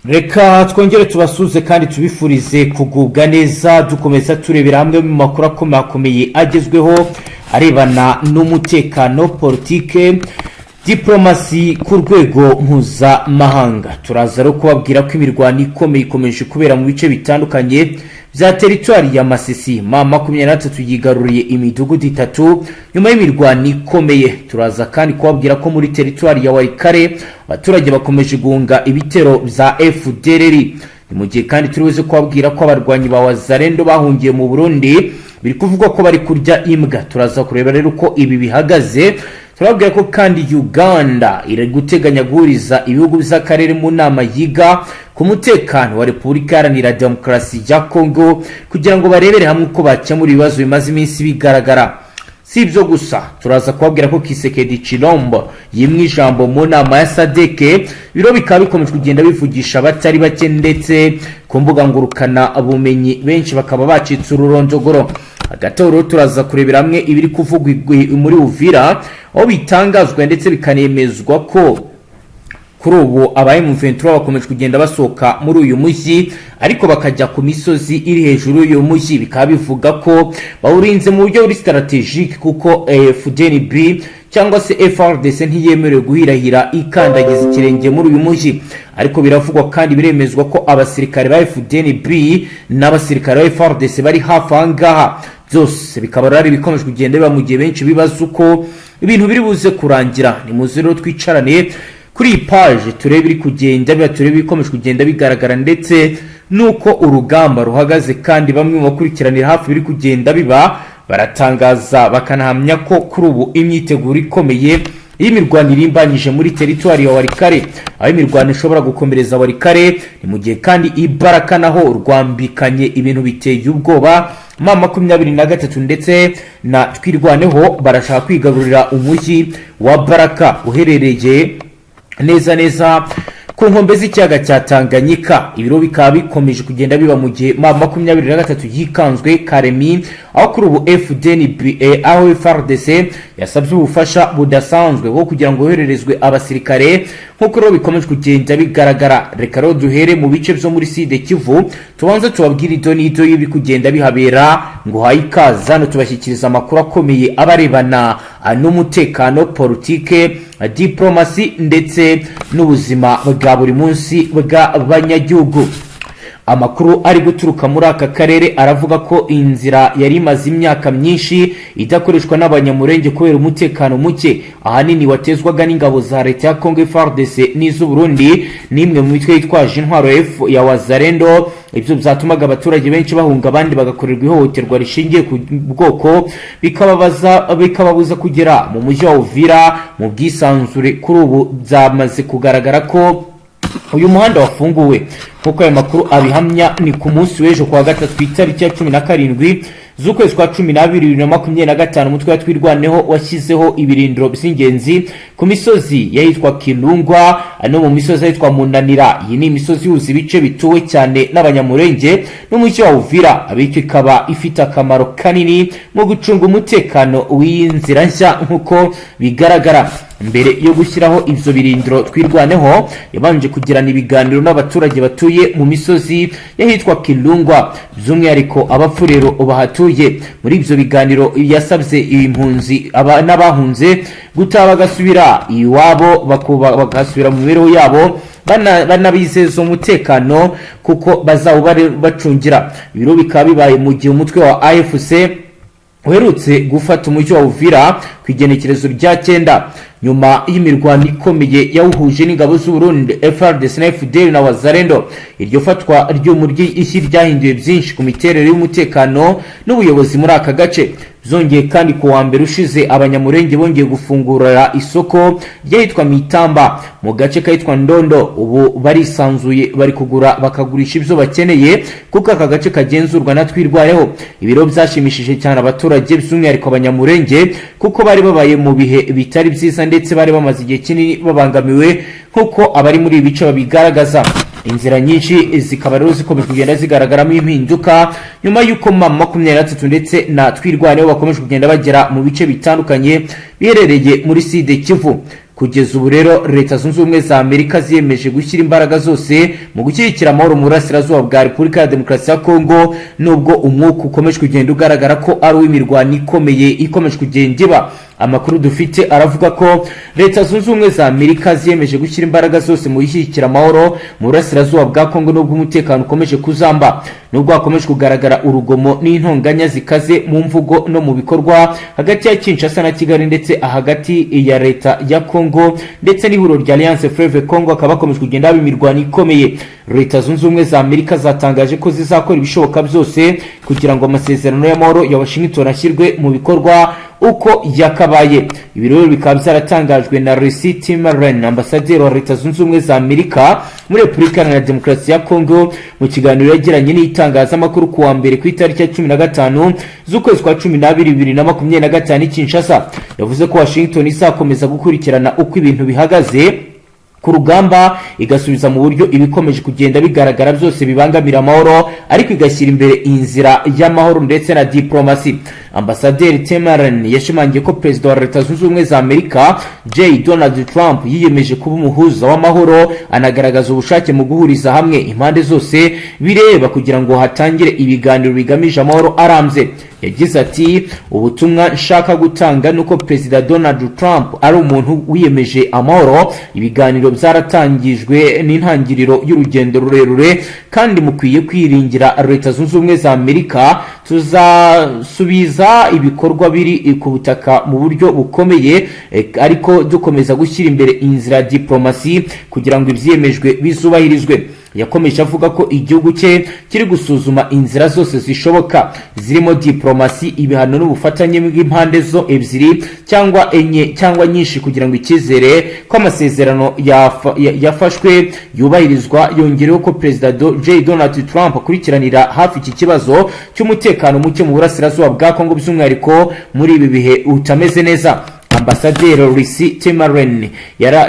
Reka twongere tubasuze kandi tubifurize kugubwa neza. Dukomeza turebera hamwe mu makuru akomakomeye agezweho arebana n'umutekano, politike, diporomasi ku rwego mpuzamahanga. Turaza rero kubabwira ko imirwano ikomeye ikomeje kubera mu bice bitandukanye bya teritwari ya Masisi. M23 yigaruriye imidugudu itatu nyuma y'imirwano ikomeye. Turaza kandi kubabwira ko muri teritwari ya Walikale abaturage bakomeje guhunga ibitero bya FDLR. Ni mu gihe kandi turi buze kubabwira ko abarwanyi ba Wazalendo bahungiye mu Burundi biri kuvugwa ko bari kurya imbwa. Turaza kureba rero uko ibi bihagaze. Turababwira ko kandi Uganda iri guteganya guhuriza ibihugu by'akarere mu nama yiga ku mutekano wa Repubulika Iharanira Demokarasi ya Kongo, kugira ngo barebere hamwe uko bakemura ibibazo bimaze iminsi bigaragara. Si ibyo gusa, turaza kubabwira ko Tshisekedi Tshilombo yimwe ijambo mu nama ya SADC, biro bikaba bikomeje kugenda bivugisha abatari bake, ndetse ku mbuga ngurukana bumenyi benshi bakaba bacitse ururondogoro. Hagati aho rero turaza kurebera hamwe ibiri kuvugwa muri Uvira, aho bitangazwa ndetse bikanemezwa ko kuri ubu aba M23 bakomeje kugenda basohoka muri uyu mujyi, ariko bakajya ku misozi iri hejuru y'uyu mujyi. Bikaba bivuga ko bawurinze mu buryo buri stratégique, kuko FDNB cyangwa se FARDC ntiyemerewe guhirahira ikandagiza ikirenge muri uyu mujyi. Ariko biravugwa kandi biremezwa ko abasirikare ba FDNB n'abasirikare ba FARDC bari hafi aha ngaha. Byose bikaba ari ibikomeje kugenda biba mu gihe benshi bibaza uko ibintu biri buze kurangira. Ni muze rero twicarane kuri iyi paje, turebe ibiri kugenda biba, turebe ibikomeje kugenda bigaragara ndetse n'uko urugamba ruhagaze. Kandi bamwe mu bakurikiranira hafi biri kugenda biba baratangaza bakanahamya ko kuri ubu imyiteguro ikomeye y'imirwano irimbanyije muri teritwari ya Walikale, aho imirwano ishobora gukomereza Walikale. Ni mu gihe kandi i Baraka naho rwambikanye ibintu biteye ubwoba. M23 ndetse na Twirwaneho barashaka kwigarurira umujyi wa Baraka uherereye neza neza ku nkombe z'ikiyaga cya Tanganyika. Ibiro bikaba bikomeje kugenda biba mu gihe M23 yikanzwe Kalemie, aho kuri ubu FDNB, aho FARDC yasabye ubufasha budasanzwe bwo kugira ngo yohererezwe abasirikare, nk'uko rero bikomeje kugenda bigaragara. Reka rero duhere mu bice byo muri Sud Kivu, tubanze tubabwire ido n'ido y'ibiri kugenda bihabera. Ngo haye ikaze hano, tubashyikiriza amakuru akomeye abarebana n'umutekano, politike, diplomasi ndetse n'ubuzima bwa buri munsi bw'abanyagihugu. Amakuru ari guturuka muri aka karere aravuga ko inzira yari imaze imyaka myinshi idakoreshwa n'Abanyamurenge kubera umutekano muke ahanini watezwaga n'ingabo za leta ya Congo FARDC n'iz'u Burundi n'imwe mu mitwe yitwaje intwaro F ya Wazalendo. Ibyo byatumaga abaturage benshi bahunga, abandi bagakorerwa ihohoterwa rishingiye ku bwoko, bikababuza kugera mu mujyi wa Uvira mu bwisanzure. Kuri ubu byamaze kugaragara ko uyu muhanda wafunguwe, nk'uko ayo makuru abihamya. Ni ku munsi w'ejo kuwa gatatu, ku itariki ya 17 z'ukwezi kwa 12 2025, umutwe wa Twirwaneho washyizeho ibirindiro by'ingenzi ku misozi y'ahitwa Kilungwa no mu misozi ahitwa Munanira. Iyi ni imisozi ihuza ibice bituwe cyane n'Abanyamurenge n'umujyi wa Uvira, bityo ikaba ifite akamaro kanini mu gucunga umutekano w'iyi nzira nshya. Nk'uko bigaragara, mbere yo gushyiraho ibyo birindiro, Twirwaneho yabanje kugirana ibiganiro n'abaturage batuye mu misozi y'ahitwa Kilungwa, by'umwihariko Abapfurero bahatuye. Muri ibyo biganiro yasabye impunzi n'abahunze gutaha bagasubira iwabo, bagasubira mu mibereho yabo, banabizeza umutekano kuko bazawubacungira. Ibiro bikaba bibaye mu gihe umutwe wa AFC uherutse gufata umujyi wa Uvira ku igenekerezo rya 9, nyuma y'imirwano ikomeye yawuhuje n'ingabo z'u Burundi, FARDC na FDL na Wazalendo. Iryo fatwa ry'umujyi ishyi ryahinduye byinshi ku miterere y'umutekano n'ubuyobozi muri aka gace. Byongeye kandi, ku wa mbere ushize Abanyamurenge bongeye gufungura isoko ry'ahitwa Mitamba mu gace kahitwa Ndondo. Ubu barisanzuye, bari kugura bakagurisha ibyo bakeneye, kuko aka gace kagenzurwa na Twirwaneho. Ibiro byashimishije cyane abaturage, by'umwihariko Abanyamurenge, kuko bari babaye mu bihe bitari byiza, ndetse bari bamaze igihe kinini babangamiwe, nk'uko abari muri ibi bice babigaragaza. Inzira nyinshi zikaba rero zikomeje kugenda zigaragaramo impinduka nyuma y'uko M23 ndetse na Twirwaneho bakomeje kugenda bagera mu bice bitandukanye biherereye muri Sud Kivu. Kuri Kugeza ubu rero, Leta Zunze Ubumwe za Amerika ziyemeje gushyira imbaraga zose mu gushyigikira amahoro mu burasirazuba bwa Repubulika ya Demokarasi ya Kongo, nubwo umwuka ukomeje kugenda ugaragara ko ari uw'imirwano ikomeye ikomeje kugenda iba. Amakuru dufite aravuga ko Leta Zunze Ubumwe za Amerika ziyemeje gushyira imbaraga zose mu gushyigikira amahoro mu burasirazuba bwa Kongo, nubwo umutekano ukomeje kuzamba, nubwo hakomeje kugaragara urugomo n'intonganya zikaze mu mvugo no mu bikorwa hagati ya Kinshasa na Kigali, ndetse hagati ya leta ya Kongo ndetse n'ihuriro rya Alliance Fleuve Congo hakaba hakomeje kugenda haba imirwano ikomeye. Leta Zunze Ubumwe za Amerika zatangaje ko zizakora ibishoboka byose kugira ngo amasezerano y'amahoro ya Washington ashyirwe mu bikorwa uko yakabaye. Ibi rero bikaba byaratangajwe na Rex Tillerson, ambasaderi wa Leta Zunze Ubumwe za Amerika muri Repubulika Iharanira Demokarasi ya Kongo, mu kiganiro yagiranye n'itangazamakuru ku wa mbere ku itariki ya 15 z'ukwezi kwa 12 2025 i Kinshasa. Yavuze ko Washington izakomeza gukurikirana uko ibintu bihagaze ku rugamba, igasubiza mu buryo ibikomeje kugenda bigaragara byose bibangamira amahoro, ariko igashyira imbere inzira y'amahoro ndetse na diplomasi. Ambasaderi Tillerson yashimangiye ko Perezida wa Leta Zunze Ubumwe za Amerika J Donald Trump yiyemeje kuba umuhuza w'amahoro, anagaragaza ubushake mu guhuriza hamwe impande zose bireba kugira ngo hatangire ibiganiro bigamije amahoro arambye. Yagize ati: "Ubutumwa nshaka gutanga ni uko Perezida Donald Trump ari umuntu wiyemeje amahoro. Ibiganiro byaratangijwe n'intangiriro y'urugendo rurerure, kandi mukwiye kwiringira Leta Zunze Ubumwe za Amerika. Tuzasubiza ibikorwa biri ku butaka mu buryo bukomeye, ariko dukomeza gushyira imbere inzira ya diplomasi kugira ngo ibyiyemejwe bizubahirizwe." Yakomeje avuga ko igihugu cye kiri gusuzuma inzira zose zishoboka, zirimo diplomasi, ibihano n'ubufatanye bw'impande zo ebyiri cyangwa enye cyangwa nyinshi, kugira ngo icyizere ko amasezerano yafashwe yubahirizwa. Yongereho ko Perezida J Donald Trump akurikiranira hafi iki kibazo cy'umutekano muke mu burasirazuba bwa Kongo, by'umwihariko muri ibi bihe utameze neza. Ambasaderi Rex Tillerson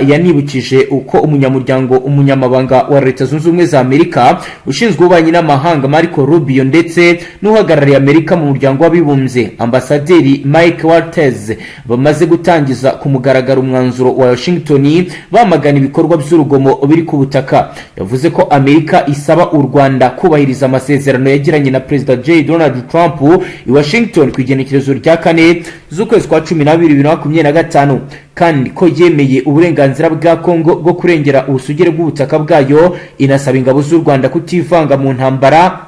yanibukije uko umunyamuryango umunyamabanga wa Leta Zunze Ubumwe za Amerika ushinzwe ububanyi n'amahanga Marco Rubio ndetse n'uhagarariye Amerika mu Muryango w'Abibumbye, Ambasaderi Mike Waltz, bamaze gutangiza ku mugaragaro umwanzuro wa Washington bamagana ibikorwa by'urugomo biri ku butaka. Yavuze ko Amerika isaba u Rwanda kubahiriza amasezerano yagiranye na Perezida J Donald Trump i Washington ku igenekerezo rya 4 z'ukwezi kwa 12 2025, kandi ko yemeye uburenganzira bwa Kongo bwo kurengera ubusugire bw'ubutaka bwayo. Inasaba ingabo z'u Rwanda kutivanga mu ntambara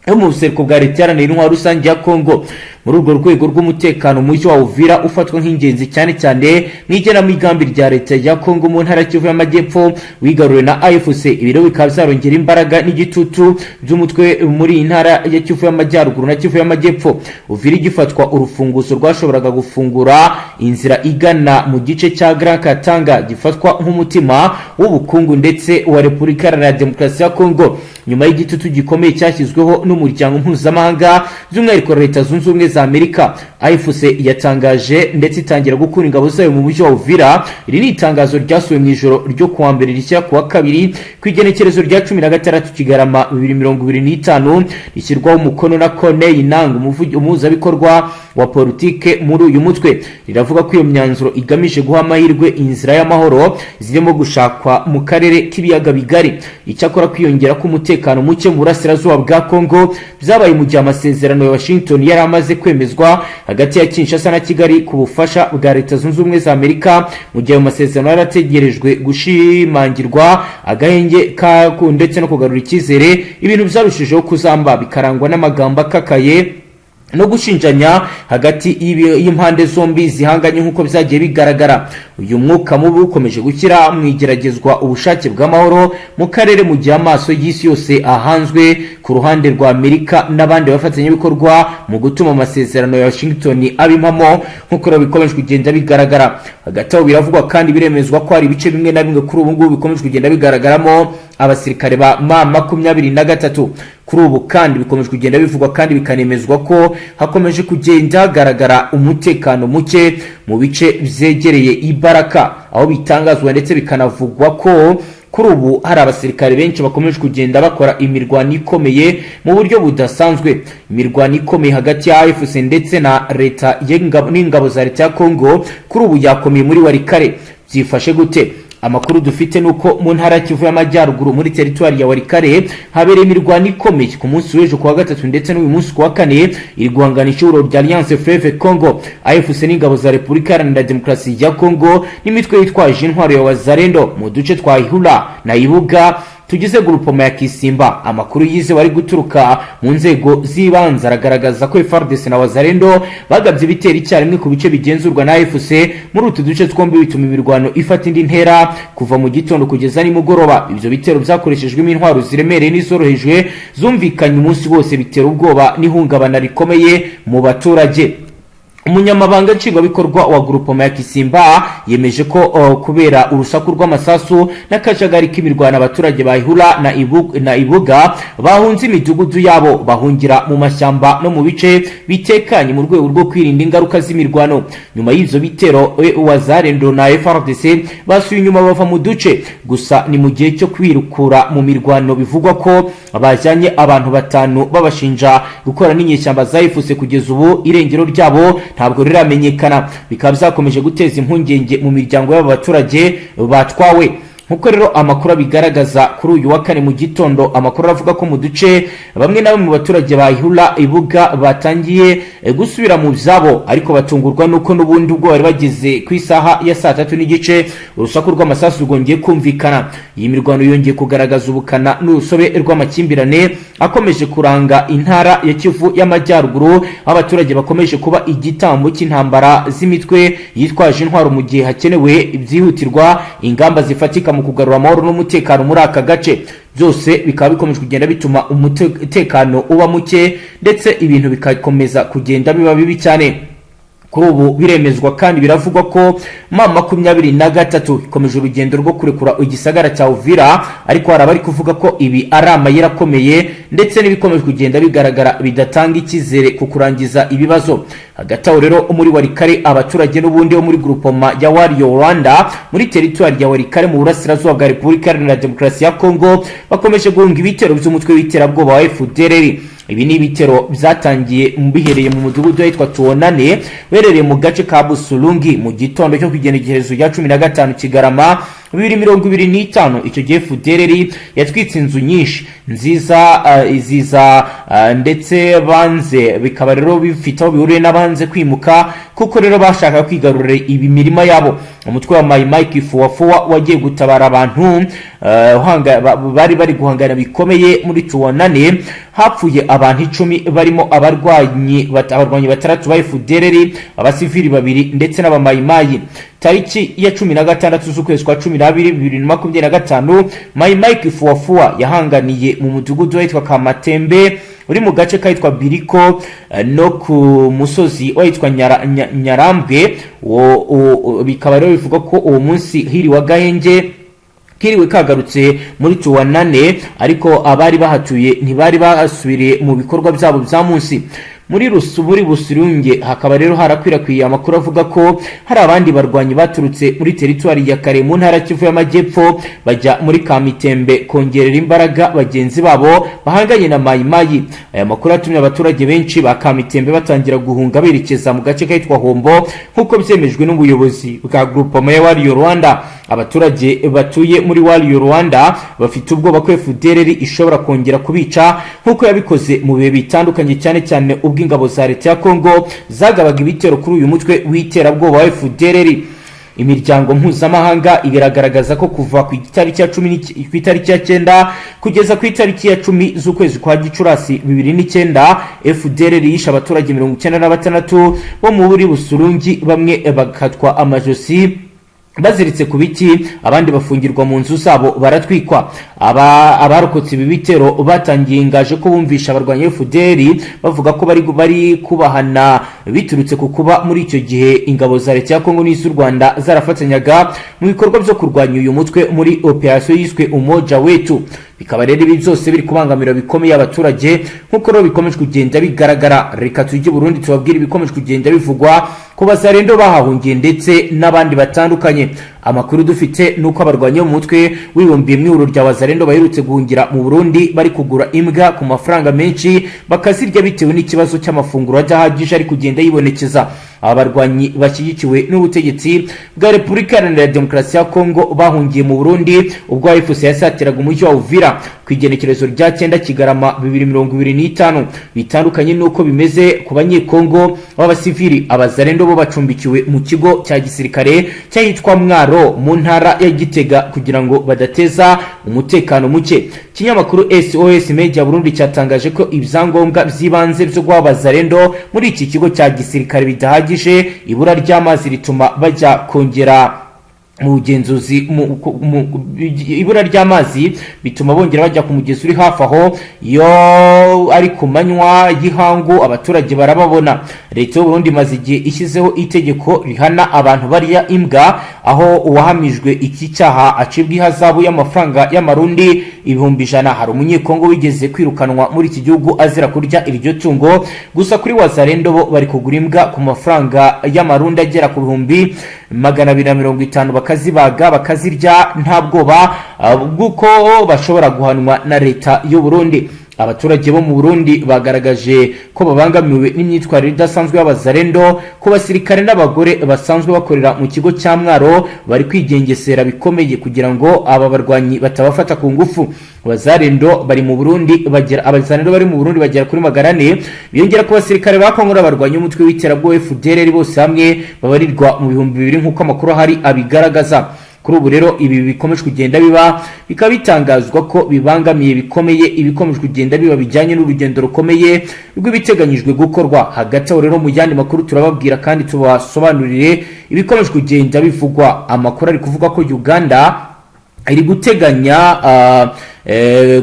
yo mu buseruko bwa Leta Iharanira Intwaro Rusange ya Kongo. Muri urwo rwego rw'umutekano, umujyi wa Uvira ufatwa nk'ingenzi cyane cyane mu igenamigambi rya leta ya Kongo mu ntara ya Kivu y'Amajyepfo wigaruriwe na AFC. Ibi rero bikaba byarongera imbaraga n'igitutu by'umutwe muri iyi ntara ya Kivu y'Amajyaruguru na Kivu y'Amajyepfo. Uvira igifatwa, urufunguzo rwashoboraga gufungura inzira igana mu gice cya Grand Katanga gifatwa nk'umutima w'ubukungu ndetse wa Repubulika Iharanira Demokarasi ya Kongo. Nyuma y'igitutu gikomeye cyashyizweho n'umuryango mpuzamahanga, by'umwihariko Leta Zunze Ubumwe za Amerika, AFC yatangaje ndetse itangira gukura ingabo zayo mu mujyi wa Uvira. Iri ni itangazo ryasohowe mu ijoro ryo kuwa mbere rishyira kuwa kabiri ku igenekerezo rya 16 Kigarama 2025, rishyirwaho umukono na Corneille Nanga, umuhuzabikorwa wa politike muri uyu mutwe. Riravuga ko iyo myanzuro igamije guha amahirwe inzira y'amahoro zirimo gushakwa mu karere k'Ibiyaga Bigari. Icyakora, kwiyongera k'umutekano muke mu burasirazuba bwa Kongo byabaye mu gihe amasezerano ya Washington yari amaze kwemezwa hagati ya Kinshasa na Kigali ku bufasha bwa Leta Zunze Ubumwe za Amerika. Mu gihe ayo masezerano yari ategerejwe gushimangirwa agahenge kako ndetse no kugarura icyizere, ibintu byarushijeho kuzamba, bikarangwa n'amagambo akakaye no gushinjanya hagati y'impande zombi zihanganye, nk'uko byagiye bigaragara. Uyu mwuka mubi ukomeje gushyira mu igeragezwa ubushake bw'amahoro mu karere, mu gihe amaso y'isi yose ahanzwe ku ruhande rwa Amerika n'abandi bafatanyabikorwa mu gutuma amasezerano ya Washington aba impamo, nk'uko rero bikomeje kugenda bigaragara. Hagati aho, biravugwa kandi biremezwa ko hari ibice bimwe na bimwe kuri ubu ngubu bikomeje kugenda bigaragaramo abasirikare ba M23. Kuri ubu kandi bikomeje kugenda bivugwa kandi bikanemezwa ko hakomeje kugenda hagaragara umutekano muke mu bice byegereye Ibaraka, aho bitangazwa ndetse bikanavugwa ko kuri ubu hari abasirikare benshi bakomeje kugenda bakora imirwano ikomeye mu buryo budasanzwe. Imirwano ikomeye hagati ya AFC ndetse na leta n'ingabo za leta ya Congo kuri ubu yakomeye muri Walikale. Byifashe gute? Amakuru dufite nuko mu ntara ya Kivu y'Amajyaruguru, muri teritwari ya Walikale, habereye imirwano ikomeye ku munsi w'ejo kuwa gatatu ndetse n'uyu munsi kuwa kane, iri guhangana ihuriro rya Alliance Fleuve Congo, AFC, n'ingabo za Repubulika Iharanira Demokarasi ya Congo n'imitwe yitwaje intwaro ya Wazalendo mu duce twa Ihura na Ibuga tugize groupement ya Kisimba. Amakuru yize wari guturuka mu nzego z'ibanze aragaragaza ko FARDC na Wazalendo bagabye ibitero icyarimwe ku bice bigenzurwa na AFC muri utu duce twombi, bituma imirwano ifata indi ntera kuva mu gitondo kugeza nimugoroba. Ibyo bitero byakoreshejwemo intwaro ziremereye n'izorohejwe zumvikanye umunsi wose, bitera ubwoba n'ihungabana rikomeye mu baturage. Umunyamabanga nshingwabikorwa wa groupement ya Kisimba yemeje ko kubera urusaku rw'amasasu n'akajagari k'imirwano, abaturage ba Ihura na Ibuga bahunze imidugudu yabo, bahungira mu mashyamba no mu bice bitekanye mu rwego rwo kwirinda ingaruka z'imirwano. Nyuma y'ivyo bitero, Wazalendo na FARDC basuye inyuma bava mu duce. Gusa ni mu gihe cyo kwirukura mu mirwano bivugwa ko bajyanye abantu batanu babashinja gukora n'inyeshyamba za AFC. Kugeza ubu irengero ryabo ntabwo riramenyekana, bikaba byakomeje guteza impungenge mu miryango y'aba baturage batwawe. Nkuko rero amakuru abigaragaza, kuri uyu wa kane mu gitondo, amakuru aravuga ko mu duce bamwe na bamwe mu baturage ba Ihura, Ibuga batangiye gusubira mu byabo, ariko batungurwa nuko n'ubundi ubwo bari bageze ku isaha ya 3:30 urusaku rw'amasasu rwongeye kumvikana. Iyi mirwano yongeye kugaragaza ubukana n'urusobe rw'amakimbirane akomeje kuranga intara ya Kivu y'Amajyaruguru, aho abaturage bakomeje kuba igitambo cy'intambara z'imitwe yitwaje intwaro, mu gihe hakenewe byihutirwa ingamba zifatika mu kugarura amahoro n'umutekano muri aka gace. Byose bikaba bikomeje kugenda bituma umutekano uba muke, ndetse ibintu bikakomeza kugenda biba bibi cyane. Kuri ubu biremezwa kandi biravugwa ko M23 ikomeje urugendo rwo kurekura igisagara cya Uvira, ariko hari abari kuvuga ko ibi ari amayeri akomeye, ndetse n'ibikomeje kugenda bigaragara bidatanga icyizere ku kurangiza ibibazo. Hagati aho rero, muri Walikale, abaturage n'ubundi bo muri groupement ya Wario Rwanda, muri teritwari ya Walikale, mu burasirazuba bwa Repubulika Iharanira Demokarasi ya Kongo, bakomeje guhunga ibitero by'umutwe w'iterabwoba wa FDLR. Ibi ni ibitero byatangiye bihereye mu mudugudu witwa Tuonane uherereye mu gace ka Busurungi mu gitondo cyo kugenekerezo rya 15 Kigarama 2025. Icyo gihe FDLR yatwitse inzu nyinshi nziza ziza ndetse banze, bikaba rero bifite aho bihuriye n'abanze kwimuka, kuko rero bashaka kwigarurira ibi mirima yabo. Umutwe wa Mai Mai Kifuwafuwa wagiye gutabara abantu bari guhangana bikomeye muri Tuonane. Hapfuye abantu 10, barimo abarwanyi batandatu ba FDLR, abasivili babiri ndetse n'abamayimayi. Tariki ya 16 z'ukwezi kwa 12 2025, Mai Mai Kifuwafuwa yahanganiye mu mudugudu witwa Kamatembe uri mu gace kahitwa Biriko no ku musozi wahitwa Nyarambwe. Bikaba rero bivuga ko uwo munsi hiriwe agahenge kiriwe kagarutse muri Tuwanane, ariko abari bahatuye ntibari basubiriye mu bikorwa byabo bya munsi. Muri Busurunge hakaba rero harakwirakwiye amakuru avuga ko hari abandi barwanyi baturutse muri teritwari ya Kare mu ntara Kivu y'Amajyepfo, bajya muri Kamitembe kongerera imbaraga bagenzi babo bahanganye na Mayimayi. Aya makuru yatumye abaturage benshi ba Kamitembe batangira guhunga berekeza mu gace kitwa Hombo, nk'uko byemejwe n'ubuyobozi bwa groupement ya Wario Rwanda. Abaturage batuye muri Wario Rwanda bafite ubwoba ko FDLR ishobora kongera kubica nk'uko yabikoze mu bihe bitandukanye, cyane cyane ubwo ingabo za leta ya Congo zagabaga ibitero kuri uyu mutwe w'iterabwoba wa FDLR. Imiryango mpuzamahanga iragaragaza ko kuva ku itariki ya 9 kugeza ku itariki ya 10 z'ukwezi kwa Gicurasi 2009, FDLR yishe abaturage 96 bo muri Busurungi, bamwe bakatwa amajosi baziritse ku biti, abandi bafungirwa mu nzu zabo baratwikwa. Abarokotse ibi bitero batangiye ingaje ko bumvisha abarwanya FDLR, bavuga ko bari kubahana biturutse ku kuba muri icyo gihe ingabo za leta ya Kongo n'iz'u Rwanda zarafatanyaga mu bikorwa byo kurwanya uyu mutwe muri operasiyo yiswe Umoja Wetu. Bikaba rero ibi byose biri kubangamira bikomeye abaturage, nk'uko rero bikomeje kugenda bigaragara. Reka tujye Burundi tubabwire ibikomeje kugenda bivugwa ku Bazarendo bahahungiye ndetse n'abandi batandukanye. Amakuru dufite ni uko abarwanyi bo mu mutwe wibumbiye mu ihuriro rya Wazarendo baherutse guhungira mu Burundi bari kugura imbwa ku mafaranga menshi bakazirya, bitewe n'ikibazo cy'amafunguro adahagije ari kugenda yibonekeza. Aba barwanyi bashyigikiwe n'ubutegetsi bwa Repubulika Iharanira Demokarasi ya Kongo bahungiye mu Burundi ubwo AFC yasatiraga umujyi wa Uvira ku igenekerezo rya 9 Kigarama 2025. Bitandukanye n'uko bimeze ku Banyekongo b'abasivili, Abazarendo bo bacumbikiwe mu kigo cya gisirikare cyahitwa Mwaro mu ntara ya Gitega kugira ngo badateza umutekano muke. Ikinyamakuru SOS Media Burundi cyatangaje ko ibyangombwa by'ibanze byo guha Abazarendo muri iki kigo cya gisirikare bidahagije. Ibura ry'amazi rituma bajya kongera mu bugenzuzi, ibura ry'amazi bituma bongera bajya ku mugezi uri hafi aho. Iyo ari ku manywa y'ihangu, abaturage barababona. Leta y'u Burundi imaze igihe ishyizeho itegeko rihana abantu barya imbwa, aho uwahamijwe iki cyaha acibwa ihazabu y'amafaranga y'Amarundi 100,000. Hari Umunyekongo wigeze kwirukanwa muri iki gihugu azira kurya iryo tungo. Gusa kuri Wazarendo, bo bari kugura imbwa ku mafaranga y'Amarundi agera ku 250,000, bakazibaga bakazirya nta bwoba bw'uko bashobora guhanwa na leta y'u Burundi. Abaturage bo mu Burundi bagaragaje ko babangamiwe n'imyitwarire idasanzwe y'Abazarendo ku basirikare n'abagore basanzwe bakorera mu kigo cya Mwaro. Bari kwigengesera bikomeye kugira ngo aba barwanyi batabafata ku ngufu. Abazarendo bari mu Burundi bagera, Abazarendo bari mu Burundi bagera kuri 400, biyongera ku basirikare ba Kongo n'abarwanyi b'umutwe w'iterabwoba FDLR, bose hamwe babarirwa mu 2000, nk'uko amakuru ahari abigaragaza. Kuri ubu rero, ibi bikomeje kugenda biba bikaba bitangazwa ko bibangamiye bikomeye ibikomeje kugenda biba bijyanye n'urugendo rukomeye rw'ibiteganyijwe gukorwa. Hagati aho rero, mu yandi makuru turababwira kandi tubasobanurire ibikomeje kugenda bivugwa. Amakuru ari kuvuga ko Uganda iri guteganya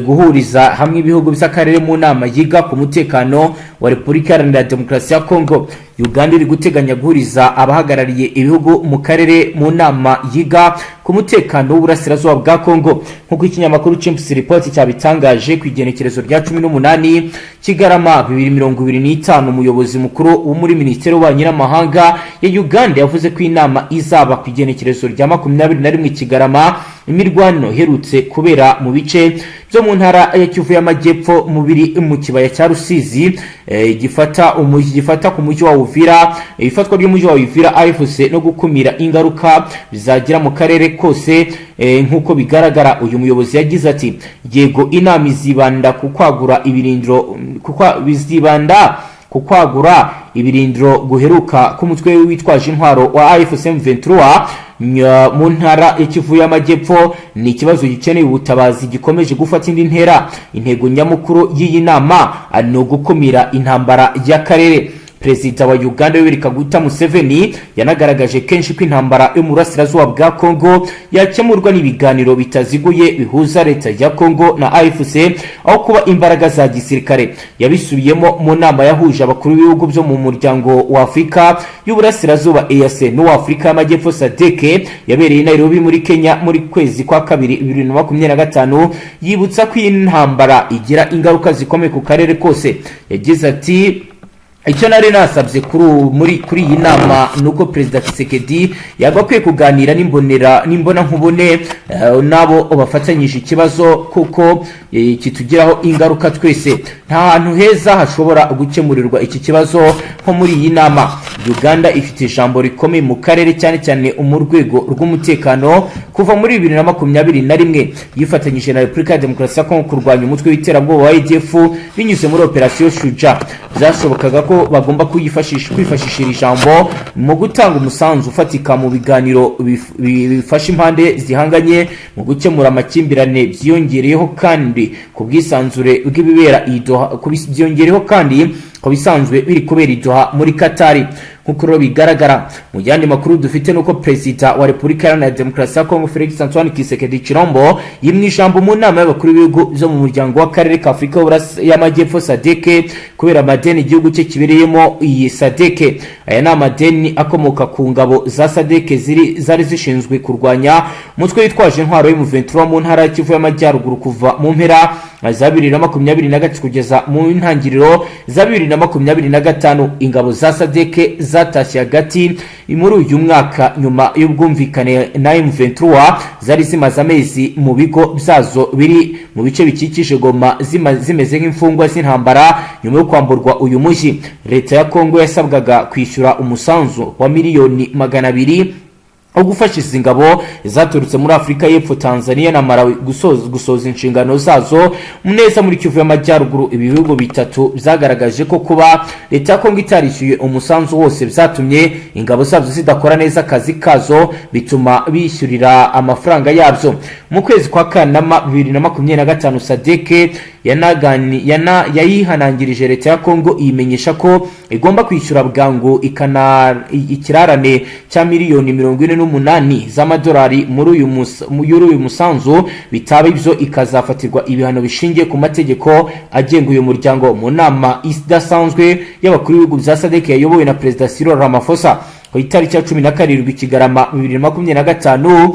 guhuriza hamwe ibihugu by'akarere mu nama yiga ku mutekano wa Repubulika Iharanira Demokarasi ya Kongo. Uganda iri guteganya guhuriza abahagarariye ibihugu mu karere mu nama yiga ku mutekano w'uburasirazuba bwa Kongo, nk'uko ikinyamakuru Chimps Report cyabitangaje ku igenekerezo rya 18 Kigarama 2025. Umuyobozi mukuru wo muri Minisiteri y'Ububanyi n'Amahanga ya Uganda yavuze ko inama izaba ku igenekerezo rya 21 Kigarama. Imirwano iherutse kubera mu bice byo mu ntara ya Kivu y'Amajyepfo mu biri mu kibaya cya Rusizi, gifata ku mujyi wa Uvira, ifatwa ry'umujyi wa Uvira AFC no gukumira ingaruka bizagira mu karere kose. Nk'uko bigaragara, uyu muyobozi yagize ati: "Yego, inama izibanda ku kwagura ibirindiro, bizibanda ku kwagura ibirindiro guheruka k'umutwe witwaje intwaro wa AFC M23 mu ntara ya Kivu y'Amajyepfo. Ni ikibazo gikeneye ubutabazi gikomeje gufata indi ntera. Intego nyamukuru y'iyi nama ni ugukumira intambara y'akarere." Perezida wa Uganda Yoweri Kaguta Museveni yanagaragaje kenshi ko intambara yo mu burasirazuba bwa Kongo yakemurwa n'ibiganiro bitaziguye bihuza leta ya Kongo na AFC aho kuba imbaraga za gisirikare. Yabisubiyemo mu nama yahuje abakuru b'ibihugu byo mu Muryango wa Afurika y'Uburasirazuba, EAC, n'uwa Afurika y'Amajyepfo, SADC, yabereye i Nairobi muri Kenya muri kwezi kwa kabiri 2025, yibutsa ko iyi ntambara igira ingaruka zikomeye ku karere kose. Yagize ati: "Icyo nari nasabye kuri iyi nama ni uko Perezida Tshisekedi yagakwiye kuganira n'imbonera n'imbona nkubone n'abo bafatanyije ikibazo, kuko kitugiraho ingaruka twese. Nta hantu heza hashobora gukemurirwa iki kibazo nko muri iyi nama." Uganda ifite ijambo rikomeye mu karere, cyane cyane mu rwego rw'umutekano. Kuva muri 2021 yifatanyije na Repubulika ya Demokarasi ya Kongo kurwanya umutwe w'iterabwoba wa ADF binyuze muri Operasiyo Shuja. Byashobokaga ko bagomba kwifashisha iri jambo mu gutanga umusanzu ufatika mu biganiro bifasha impande zihanganye mu gukemura amakimbirane. Byiyongereyeho kandi ku bwisanzure bw'ibibera i Doha, byiyongereyeho kandi ku bisanzwe biri kubera i Doha muri Katari. Nk'uko rero bigaragara mu yandi makuru dufite, nuko Perezida wa Repubulika Iharanira Demokarasi ya Kongo Felix Antoine Tshisekedi Tshilombo yimwe ijambo mu nama y'abakuru b'ibihugu byo mu muryango w'akarere ka Afurika y'Amajyepfo, SADC, kubera amadeni igihugu cye kibereyemo iyi SADC. Aya ni amadeni akomoka ku ngabo za SADC ziri zari zishinzwe kurwanya umutwe witwaje intwaro y'M23 mu ntara ya Kivu y'Amajyaruguru kuva mu mpera za 2023 kugeza mu ntangiriro za 2025. Ingabo za SADC zatashye hagati muri uyu mwaka nyuma y'ubwumvikane na M23. Zari zimaze amezi mu bigo byazo biri mu bice bikikije Goma, zimeze nk'imfungwa z'intambara nyuma yo kwamburwa uyu mujyi. Leta ya Kongo yasabwaga kwishyura umusanzu wa miliyoni 200 wo gufasha izi ngabo zaturutse muri Afurika y'Epfo, Tanzania na Malawi gusoza inshingano zazo neza muri Kivu y'Amajyaruguru. Ibi bihugu bitatu byagaragaje ko kuba leta ya Kongo itarishyuye umusanzu wose byatumye ingabo zabyo zidakora neza akazi kazo, bituma bishyurira amafaranga yabyo. Mu kwezi kwa Kanama 2025, SADC yayihanangirije leta ya Kongo, iyimenyesha ko igomba kwishyura bwangu ikirarane cya miliyoni 48 z'amadolari muri uyu musanzu, bitaba ibyo ikazafatirwa ibihano bishingiye ku mategeko agenga uyu muryango. Mu nama idasanzwe y'abakuru b'ibihugu bya SADC yayobowe na Perezida Cyril Ramaphosa ku itariki ya 17 Kigarama 2025,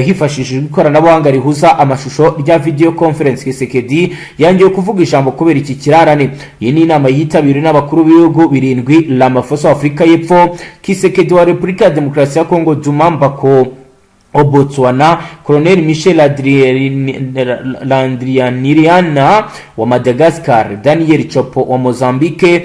hifashishijwe ikoranabuhanga rihuza amashusho rya video conference, Tshisekedi yangiwe kuvuga ijambo kubera iki kirarane. Iyi ni inama yitabiriwe n'abakuru b'ibihugu birindwi: Ramaphosa wa Afurika y'Epfo, Tshisekedi wa Repubulika ya Demokarasi ya Kongo, Duma Boko wa Botswana, Colonel Michel Randrianirina wa Madagascar, Daniel Chapo wa Mozambique,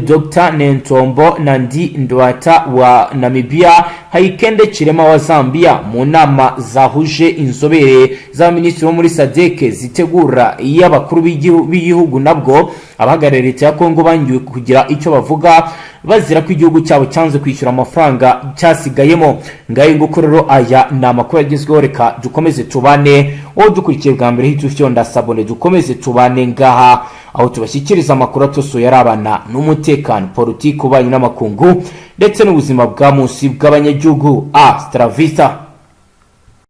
Dr Netumbo Nandi Ndaitwah wa Namibia, Hakainde Hichilema wa Zambia. Mu nama zahuje inzobere z'abaminisitiri bo muri SADC zitegura iy'abakuru b'igihugu, nabwo abahagarariye leta ya Kongo bangiwe kugira icyo bavuga, bazira ko igihugu cyabo cyanze kwishyura amafaranga cyasigayemo. Ngayo nguko rero, aya ni amakuru agezweho. Reka dukomeze tubane. Wowe dukurikiye bwa mbere, hita ufyonda s'abonner, dukomeze tubane ngaha aho tubashyikiriza amakuru atosoye arabana n'umutekano, politiki, ububanyi n'amakungu ndetse n'ubuzima bwa munsi bw'abanyagihugu. A stravista.